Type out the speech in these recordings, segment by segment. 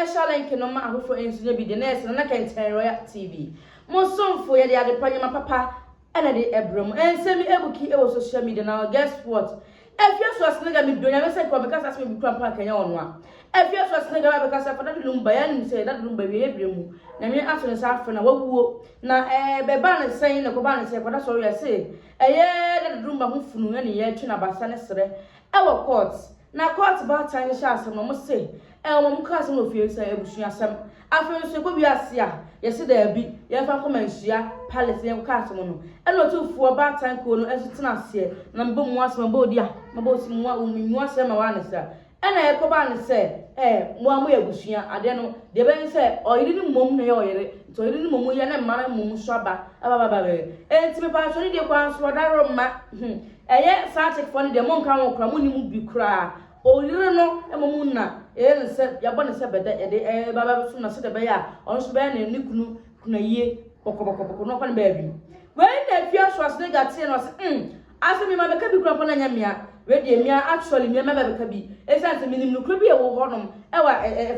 na hyɛ link no ma afoforɔ nso nya bi deɛ na ɛsɛ Nana Kɛntɛn Royal TV. Mo somfo yɛde adepa nneɛma papa ɛna de ɛbrɛ mo. Nsɛm yi abuki ɛwɔ social media na guess what? Afia Schwarzenegger me dɔ Nyame sɛ nka ɔbɛka saa asɛm bi kura mpo anka ɛnyɛ ɔno a. Afia Schwarzenegger ba bɛka sɛ fa Daddy Lumba yɛn nim sɛ Daddy Lumba awieɛ berɛ mu Nyame ato ne nsa afrɛ no a wawuo na ɛɛ bɛbaa ne sɛn na ɛkɔbaa ne sɛn kɔda sɔre a se ɛyɛ Daddy Lumba ho funu ɛne yɛtwe no abasa ne serɛ ɛwɔ court Na court baatan no hyɛ asɛm no ɔmo se ɛɛ ɔmo ka asɛm no wɔ fie sɛ abusua asɛm. Afei nso yɛkɔ wiase a yɛse daabi yɛnfa nkɔ manhyia palace na yɛnkɔka asɛm no. Ɛna otumfoɔ baatan kuo no nso tena aseɛ na mebɔ mu asɛm mabɔ odi a mabɔ osi mua mu asɛm ma waa ne saa. Ɛna ɛkɔbaa no sɛ ɛɛ mo a moyɛ abusua adeɛ no deɛ ɛbɛyɛ ne sɛ ɔyere no mmom na ɛyɛ ɔyere nti ɔyere no mmom yɛ na mma no mmom nso aba aba aba aba enti mepaakyɛw ne deɛ kwan so ɔdaworo mma hmm. Ɛyɛ saa Czechfoɔ no deɛ monka ho koraa, monni mu bi koraa. Oyere no mmom na yɛyɛ no sɛ, yɛabɔ no sɛ bɛdɛ, yɛde ɛreba abɛsom no sɛdeɛ ɛbɛyɛ a ɔno nso bɛyɛ ne ne kunu kunayie bɔkɔbɔkɔbɔkɔ na ɔkɔ ne baabi. Wei na Afia Schwarzenegger teɛ no ɔse mm, asɛ me ma bɛka bi koraa mpo na ɛnyɛ mea. Wei deɛ mea actually mea mɛba bɛka bi. Ɛsiane sɛ menim nokorɛ bi a ɛwɔ hɔnom ɛwɔ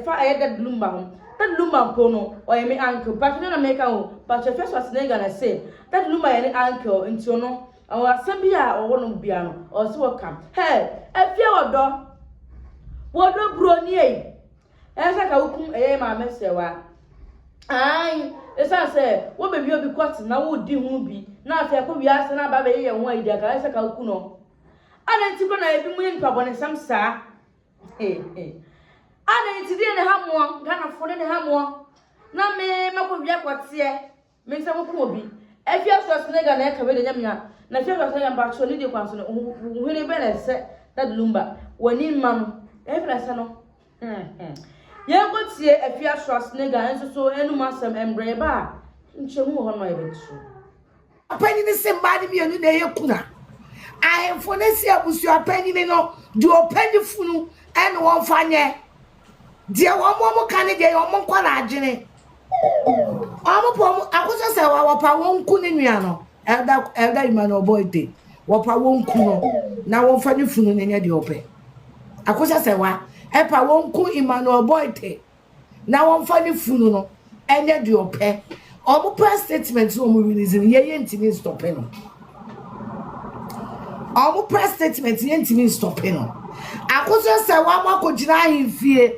ɛfa ɛyɛ Dad Lumba ho. Dad Lumba mpo no ɔyɛ me uncle. Pakyɛ nyɛ na meka o, pakyɛ Afia Schwarzenegger na ɛse Dad Lumba yɛ ne uncle nti ɔno Ɔwɔ asɛm bi a ɔwɔ no bia no, ɔwɔ sɛ wɔka. Hey, afie wɔdɔ. Wɔdɔ buroni ei. Ɛyɛ sɛ ka wokum ɛyɛ maame sɛwa. Ae, ɛsiane sɛ wobɛwie obi kɔte na wodi ho bi na afei akɔ wiase na aba bɛyɛ yɛn ho ayi deɛ nka ɛyɛ sɛ ka woku no. Adɛn nti kɔ na ebi mu yɛ nipa bɔnesɛm saa? Adɛn nti deɛ ne ha moɔ, Ghanafoɔ ne ne ha moɔ. Na me mɛkɔ wia kɔteɛ. Me nsa mo kum obi. Afia Schwarzenegger na ɛka wei de nyɛ mea na Afia Schwarzenegger mpakyɛw ne die kwan so no wo hwene bɛn na ɛsɛ Daddy Lumba w'ani mma no ɛhefa na ɛsɛ no hmm yɛn kɔ tie Afia Schwarzenegger nso so ɛnum asɛm ɛmbrɛ yɛba a nkyɛmu wɔ hɔ nom a yɛbɛto. Panyin se mmaa no mmienu na ɛyɛ kuna. Ahemfo no se abusua panyin no deɛ ɔpɛ ne funu ɛna wɔmfa nyɛ. Deɛ wɔn wɔn ka ne deɛ yɛ wɔn nkwadaa adwene. Wɔn pɔ wɔn akosɛ sɛ wɔpa wɔn ku ne nua no elder elder Emmanuel Boyte wɔpa wɔn ku no na wɔmfa ne funu no nyɛ deɛ ɔpɛ. Akosɛ sɛ wa ɛpa wɔn ku Emmanuel Boyte na wɔmfa ne funu no ɛnyɛ deɛ ɔpɛ. Wɔn press statement no wɔn release no yɛ yɛ ntumi nstɔpe no. Wɔn press statement yɛ ntumi nstɔpe no. Akosɛ sɛ wɔn akɔgyina ahemfie.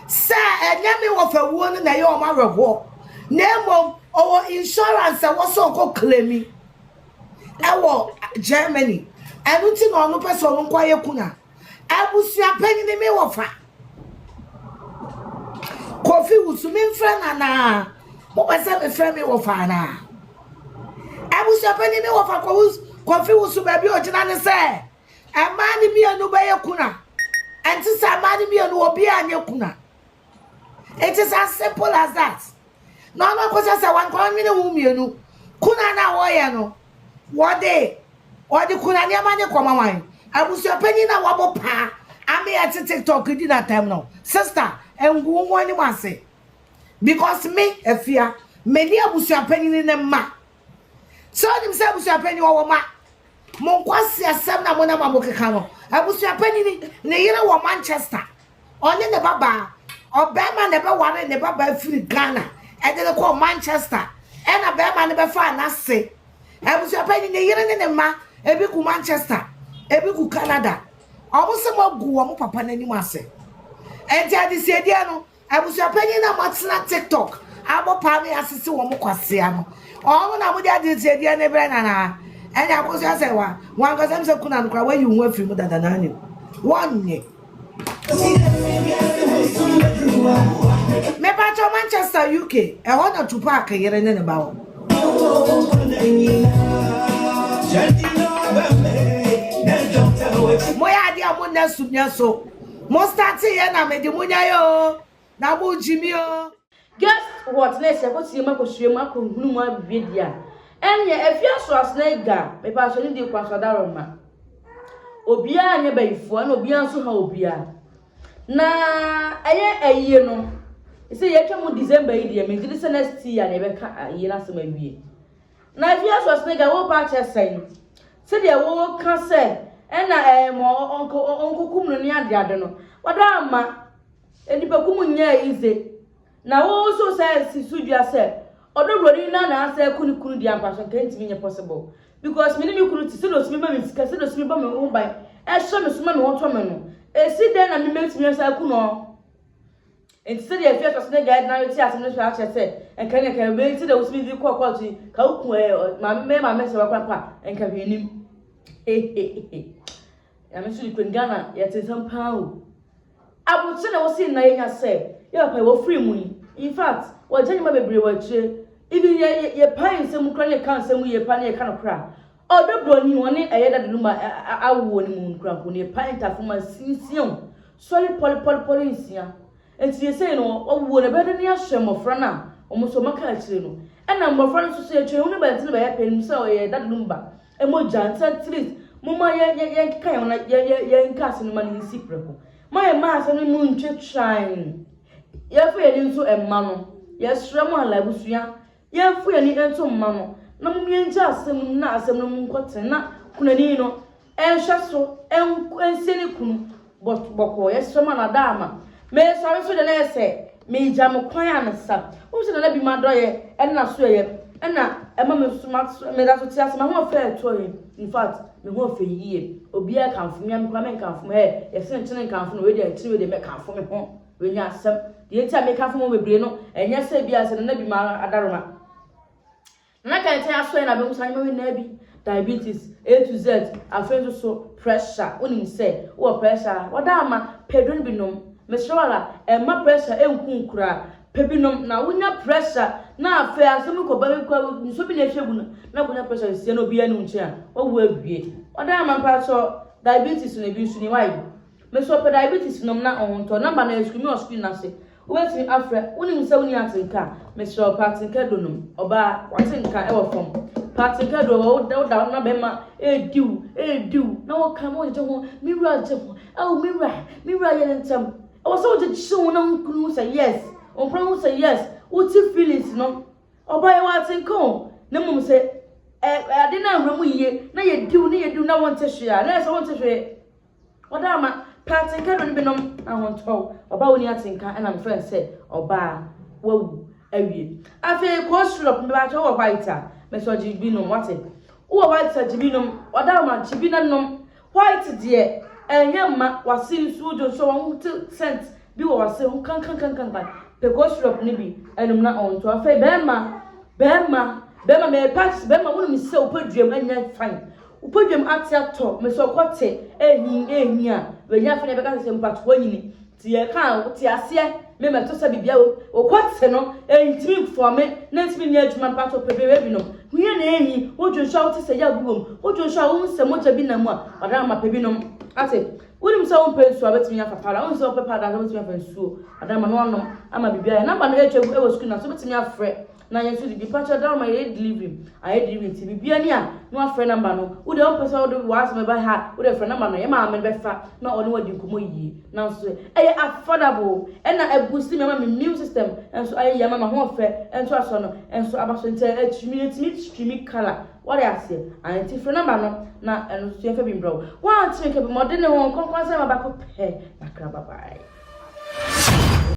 Sɛ ɛnyɛ me wɔfa wuo no na ɛyɛ wɔn awerɛhoɔ na mmom ɔwɔ insurance a ɛwɔ sɛ ɔkɔ claimi ɛwɔ Germany ɛno nti na ɔno pɛ sɛ ɔno nko ayɛ kuna. Abusua panyin me wɔfa Kofi Wusu memfrɛ no anaa? Mopɛ sɛ mefrɛ me wɔfa anaa? Abusua panyin me wɔfa Kofi Wusu baabi a ɔgyina ne sɛ Mmaa no mmienu bɛyɛ kuna. Ɛnte sɛ mmaa no mmienu obiara nyɛ kuna. It is as simple as that. Na ɔno akɔsɛ sɛ wɔn nkɔn nwene ho mmienu. Kuna na wɔyɛ no, wɔde wɔde kuna nneɛma ne kɔma wan. Abusuapanyin na wɔbɔ paa ame ɛte TikTok di n'atɛm no. Sister, ngu wo ho anim ase. Because me, Afia, me ne abusuapanyin ne mma. Sɛ onim sɛ abusuapanyin wɔwɔ mma. Mo nkwaseasɛm na monam a mokeka no. Abusua panyin, ne yere wɔ Manchester. Ɔne ne babaa. Ɔbarima na ɛbɛwaree ne babaa firi Ghana de no kɔɔ Manchester. Ɛna barima no bɛfaa n'ase. Abusua panyin, ne yere ne ne mma, ebi gu Manchester, ebi gu Canada. Wɔn se moagu wɔn papa no anim ase. Enti adesiedeɛ no, Abusuapanyin na moatena tiktok abɔ paa ne asese wɔn kwasea no ɔmo na mode adesedeɛ ne brɛ nana ɛne akosua sɛ wa wankasa m sɛ kuna no koraa wayi wo ho afiri mu dada na anim wɔnnye mepakyɛw Manchester UK ɛhɔ na Tupac yere ne ne ba wɔ. Moyɛ adeɛ a monna sumiɛ so. Mo starte yɛ na mede mo nyae oo na mo gyimi oo. Guess what na ɛsɛ kɔtie mu akɔsua mu akɔhunu mu awie deɛ a ɛneɛ afie asoaso na ɛga mepaakyɛ ne die kwan so adaroma obiara nyɛ bayifoɔ ɛna obiara nso ha obiara na ɛyɛ ayie no sɛ yɛatwa mu December yi deɛ megye di sɛ next year na yɛbɛka ayie no asɛm awie Na afei aso Senegal wo pa kyɛ sɛn? Sɛdeɛ wo ka sɛ ɛna ɛɛ ma ɔnkɔ ɔnkɔkum no ne ade ade no. Wada ama nnipa kum nyɛ easy. Na wo nso sɛ si so dua sɛ ɔdɔ buroni no na asɛ aku ne kunu deɛ ampa so nka ɛntumi nyɛ possible because me ne me kunu te sɛdeɛ ɔtumi ma me sika sɛdeɛ ɔtumi bɔ me ho ban ɛhyɛ me so ma me ho tɔ me no ɛsi dɛn na me mɛtumi asa aku no nti sɛdeɛ afie asɔse ne guide na te asɛm no so akyerɛ sɛ nka ne nka wei sɛdeɛ wosumi de kɔɔ kɔɔto yi ka wo ku ɛɛ maame mɛ maame sɛ wakora pa nka hwee nim hehehe nyame nso de kuro Ghana yɛte nsɛm paa o. Abotire na wɔsi nna yɛnya sɛ yɛ papa yi wɔfiri mu yi in fact wɔgya nneɛma bebree wɔ akyire even yɛ yɛ yɛpae nsɛm mu koraa ne yɛka nsɛm mu yie paa ne yɛka no koraa ɔdɔ broni wɔne ɛyɛ dade no ma awoɔ no mu koraa mpo ne yɛpae ntafo ma nsia o sɔre pɔle pɔle pɔle nsia nti yɛsɛ no wɔwuo no ɛbɛyɛ dɛ ne ahyɛ mmɔfra no a wɔn nso wɔaka akyire no ɛna mmɔfra no nso so yɛtwa ehu no bɛnti no bɛyɛ pɛ nim sɛ ɔyɛ dade no ba Mogya nti at least momma yɛ yɛ yɛnkeka yɛn ho na yɛ yɛ yɛnka asɛm no ma no nsi prɛko. Mma yɛn mma asɛm no mu ntwe twann. Yɛmfa yɛn ani nto mma no. Yɛsrɛ mo ala abusua, yɛmfa yɛn ani nto mma no na mom yɛngya asɛm no mu na asɛm no mu nkɔtene na kunani no nhwɛ so nsie ne kunu bɔkɔɔ. Yɛsrɛ mo ana daa ama. Mesɔre so deɛ na yɛ sɛ megya mo kwan a mesa. Wohu sɛ nana bi ma dɔyɛ ɛne n'asoɛyɛ ɛna ɛma me nso meda so te ase m'ahoɔfɛ ɛtɔ yi. In fact, me ho ɔfɛ yie. Obiara kamfo me a me koraa menkamfo me. Hɛ, yɛse nkyene nkamfo no, wei deɛ nkyene wei deɛ mɛkamfo me ho. Wei nyɛ asɛm. Deɛ nti a mekamfo mo bebree no, ɛnyɛ sɛ bi a sɛ nana bi ma adaroma. Nana kɛntɛn asɔre na bɛhu saa nneɛma wei nyinaa bi. Diabetes, A to Z, afei nso so pressure. Wonim sɛ wowɔ pressure a, wɔda ama pɛ aduro no bi nom. Mesrɛ wo ara, ɛmma pressure ɛnku wo koraa. Pɛ bi nom na wonya pressure na afei asɛm bi kɔba bi kɔ nsuo bi na ɛhwɛ gu no na akɔnya pressure sie na obiara ne wo nkyɛn a, wawu awie. Wɔda ama mpakyɛ diabetes no ebi nso ni why? Me so ɔpɛ diabetes nom na ɔho ntɔ. Number no ɛyɛ screen wɔ screen no ase. Wobɛtumi afrɛ. Wonim sɛ wonni atenka a, mesrɛ wo pɛ atenka aduro nom. Ɔbaa, w'atenka ɛwɔ fam. Pɛ atenka aduro wɔ woda woda na bɛrima ɛredi wo, ɛredi wo na woka ma wogyegye ho, me wura gye ho, ao me wura, me wura yɛ ne ntɛm. Ɛwɔ sɛ wogyegye ho na wo kunu hu sɛ yes, wo mpena hu sɛ yes, wote feelings no. Ɔbaa yɛwɔ atenka o, na mmom sɛ ɛ ade no anwura mu yie na yɛdi wo na yɛdi wo na wonte hwee a, na ɛyɛ sɛ wonte hwee. Ɔda ama pɛ atenka do no binom ahontɔw. Ɔbaa a onni atenka na mefrɛ no sɛ ɔbaa wawu awie. Afei cold syrup mebakyɛ wowɔ white a mesɛ gye bi nom wate. Wowɔ white a gye bi nom. Ɔda ama gye bi na nom. White deɛ ɛnyɛ mma wase nsuo dwo nso wɔn te scent bi wɔ wase ho kankankankan. Pɛ cold syrup no bi ɛnom na ɔntɔ. Afei bɛrima bɛrima bɛrima mɛpa bɛrima wonim sɛ wopɛ duam ɛnyɛ fine. Wo podwam ate atɔ me sɛ ɔkɔ te ehi ehi a wanya afei na ɛbɛka sɛ sɛ mpato wanyini nti yɛka a wote aseɛ me mɛto sɛ bibia wo wokɔ te no ɛntumi mfɔme na ɛntumi nyɛ adwuma mpato pɛ bɛwɛ bi nom hia na ehi wodwo nso a wote sɛ yaw bi wom wodwo nso a wohu sɛ mogya bi nam mu a ɔdan ama pɛ bi nom ate wonim sɛ wompɛ nsuo a wobɛtumi afa powder wonim sɛ wopɛ powder a wobɛtumi afa nsuo ɔdan ma no anom ama biribi ayɛ namba no ɛtwa gu ɛwɔ sukuu na so wobɛtumi afrɛ Na yɛn nso de bi pakyɛ dan ma yɛyɛ delivery ayɛ delivery nti biribiara ni a na wafrɛ number no wo deɛ wompɛ sɛ wode w'asɛm bɛba ha wo deɛ frɛ number no yɛ maame no bɛfa na ɔne wadi nkɔmmɔ yie nanso ɛyɛ affordable ɛna ɛbusi me ama me immune system nso ayɛ yie ama m'ahoɔfɛ nso asɔ no nso aba so nti ɛtumi ɛtumi streamy colour wɔde aseɛ ayɛ nti frɛ number no na ɛno nso yɛmfa bi mbrɛ wo woantumi nka bi ma ɔde ne ho nkɔnkɔn sɛ ma baako pɛ nakra bye bye.